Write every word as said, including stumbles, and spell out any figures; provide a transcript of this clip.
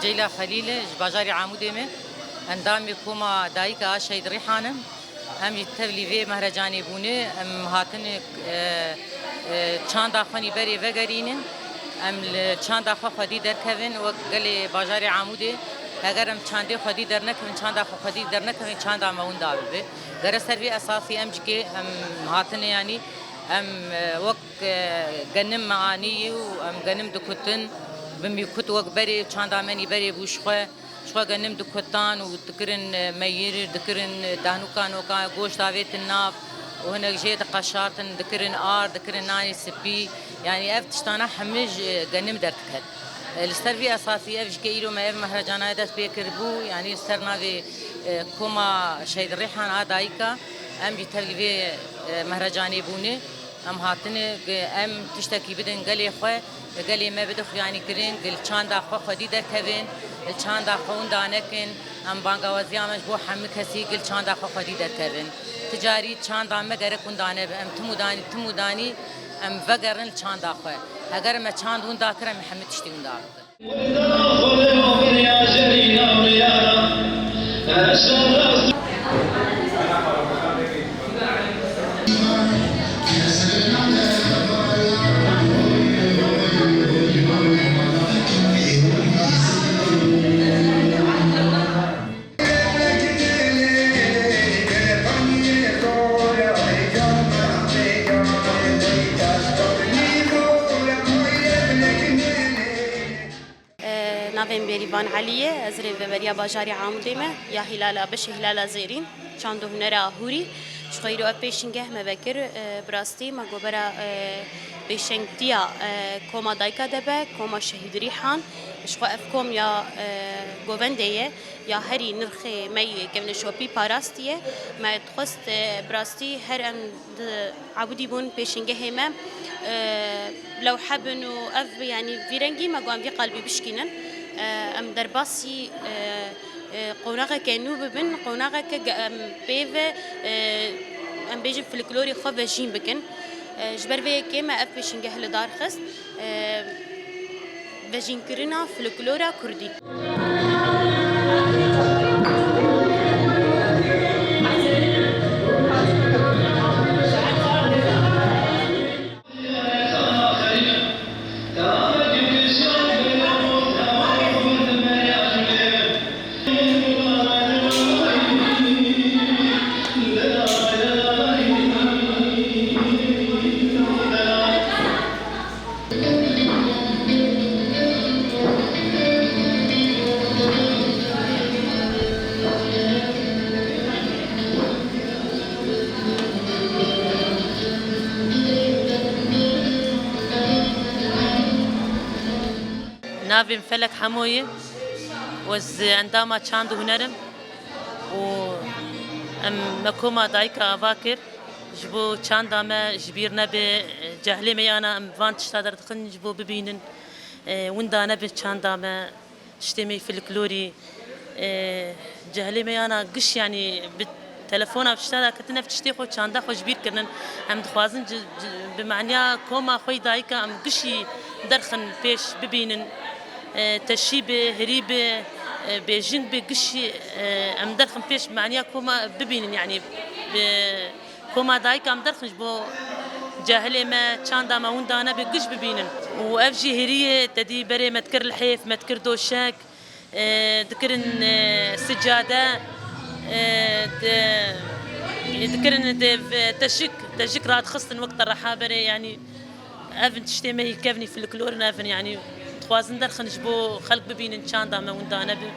Leyla Xelîl, ji bajarê Amûdê me. Endamê Koma Dayika a Şehîd Rîhan im. Em jî tevlî vê mehrecanê bûne. Em hatine, e, e, çanda xwe nî berê vegerînin. Em li çanda xwe xwedî derkevin. Wek gelê bajarê Amûdê, heger em çandê xwedî dernekevin, çanda xwe xwedî dernekevin, çanda me winda bibe. Gere ser vê esasî em jî kê em hatine, yanî em, e, wek, e, genim me anî û em genim dikutin, bi mîkut wek berê, çanda me nî berê bû ji xwe. Ji xwe genim dikutan û dikirin, e, meyir, dikirin, e, dahnûka noka, goşt avêtin nav û hinek jê diqeşartin, dikirin ar, dikirin nanê spî. Yanî ev tiştana hemî ji genim derdiket. E, li ser vî esasî ev ji ke îro me ev mehrecana dest pê kiribû, yanî li ser navê, e, Koma Şehîd Rîhan a Dayika, em jî tevlî vê, e, mehrecanê bûne. Em hatine, em tiştekî bidin gelê xwe, gelê me bide xuyanîkirin, li çanda xwe xwedî derkevin, li çanda xwe winda nekin. Em bangawaziya me ji bo hemî kesî li çanda xwe xwedî derkevin. Ti carî çanda me gerek winda nebe. Em tim û danî, tim û danî em vegerin li çanda xwe. Heger me çand winda kir, em hemî tiştî winda bikin. E, navê min Bêrîvan Elî ye, ez rêveberiya bajarê Amûdê me, ya Hîlala, beşê Hîlala Zêrîn, çand û hunera Hûrî. Ji xwe îro ev pêşîngeh me vekir, e, bi rastî me got bera, e, pêşengtiya, e, koma dayika de be, koma Şehîd Rîhan. Ji xwe ev kom ya, e, govendê ye, ya herî nirxê me yê kevneşopî parastiye. Me dixwest, e, bi rastî her em di Ebûdî bûn pêşîngehê me, e, lewhe bin û ev, yanî vî rengî me got em vî qalbî bişkînin. E, em derbasî, e, e, qonaxeke nû bibin, qonaxeke ge-, em pê ve, e, em bêjin folklorê xwe vejîn bikin. E, ji ber vê yekê me ev pêşîngeh li dar xist. E, vejînkirina folklora kurdî. Navê min Felek Hemo ye û ez endama çand û huner im û em, me koma dayika ava kir. Ji bo çanda me ji bîr nebe, cehlê me yana em van tişta derdixin ji bo bibînin. E, winda nebe çanda me, tiştê me folklorî, e, cehlê me yana giş, yanî bi telefona tişta da ketin ev tiştê xwe çanda xwe ji bîr kirinin. Em dixwazin ci, ci, bi maniya koma xwe yî dayika em gişî derxin pêş bibînin. E, teşî bi, hirî bi, e, bêjing bi gişî, e, em derxin pêş maniya koma bibînin, yanî bi Koma dayika em derxin ji bo cehilê me, çanda me winda nebe giş bibînin. Û ev jî hêriyê te dî berê me dikir lihêf, me dikir doşek, e, dikirin, e, sicade, e, di-, e, dikirin di-, v-, teşik, teşik radixistin wek te reha berê, yanî ev in tiştê me yî kevnî folklor in, ev in, yanî dixwazin derxin ji bo xelk bibînin çanda me winda nebe.